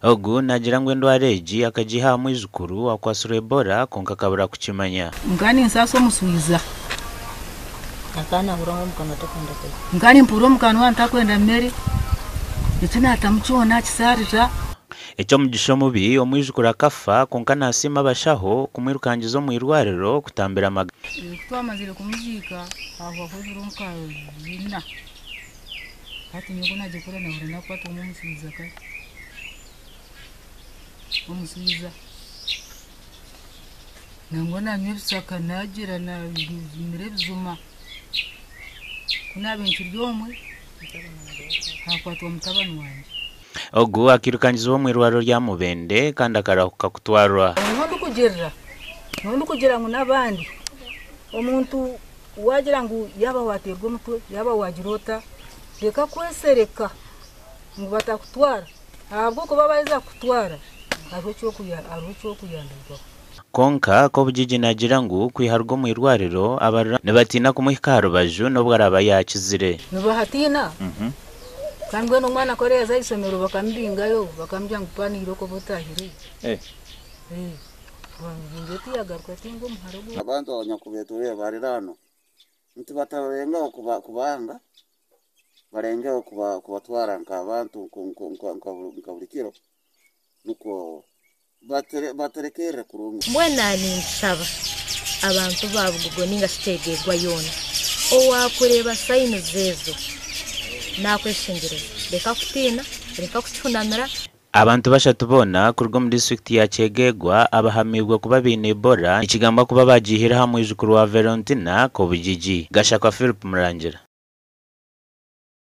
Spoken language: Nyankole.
Ogu naagira ngu endwara egi akagiiha aha mwijukuru akwatsirwe Ebola kwonka akabura kukimanya. Nkaba ninsaasa omuswiza. Akaba naahurira ngu omu kanwa takwenda kurya. Nkaba nimpurira omu kanwa ntakwenda mere, eki naatamu kyona kisaarira. Eky'omugisha omubi, omwijukuru akafa kwonka naasiima abashaho kumwirukangiza omu irwariro kutambira amagara. Ku twamazire kumuziika haahwaho ebiro nka bina. Hati nyowe ku naagiire kurya naahurira naakwatwamu omuswiza kare. Omuswiza. Nangwa naanywa ebishaka naagira naamira ebijuma. Ku naabaire nkiri omwe, haakwatwa mutabani wangye. Ogu akairukangizibwa omu irwariro rya Mubende kandi akarahuka kutwarwa. Niho ndikugirira, niho ndikugira ngu n'abandi omuntu waagira ngu yaaba waateerwa omutwe, yaaba waagira ota, reka kwesereka ngu batakutwara ahabw'okuba baaheza kukutwara hariho eky'okuyambirwaho. Kwonka Kobugigi naagira ngu kwiha aruga omu irwariro, abarira nibatiina kumuhika aha rubaju n'obu araabe yaakizire. Nibahatiina kandi mbwenu omwana ku araaza aha ishomero bakamubingayo bakamugira ngu paana irooko obe otaahireyo. Bamubingayo tiyagaruka tinga omuhara ogwo. Abantu abanyakubetoroire bariraanwa nti batalengaho kubanga, balengeho kubatwara nk'abantu nka buli kiro nukwo baterekerre kurungi. Mbwenu naninkushaba abantu ba Bugogo ninga shi Kyegegwa yoona owakureeba signs ezo nakweshengyereza reka kutiina, reka kukihunamira. Abantu bashatu boona kuruga omu disiturikiti ya Kyegegwa abahamiibwe kuba baine Ebola nikigambwa kuba bagiihire aha mwijukuru wa Verontina Kobugigi. Gashakwa Philip Murangira.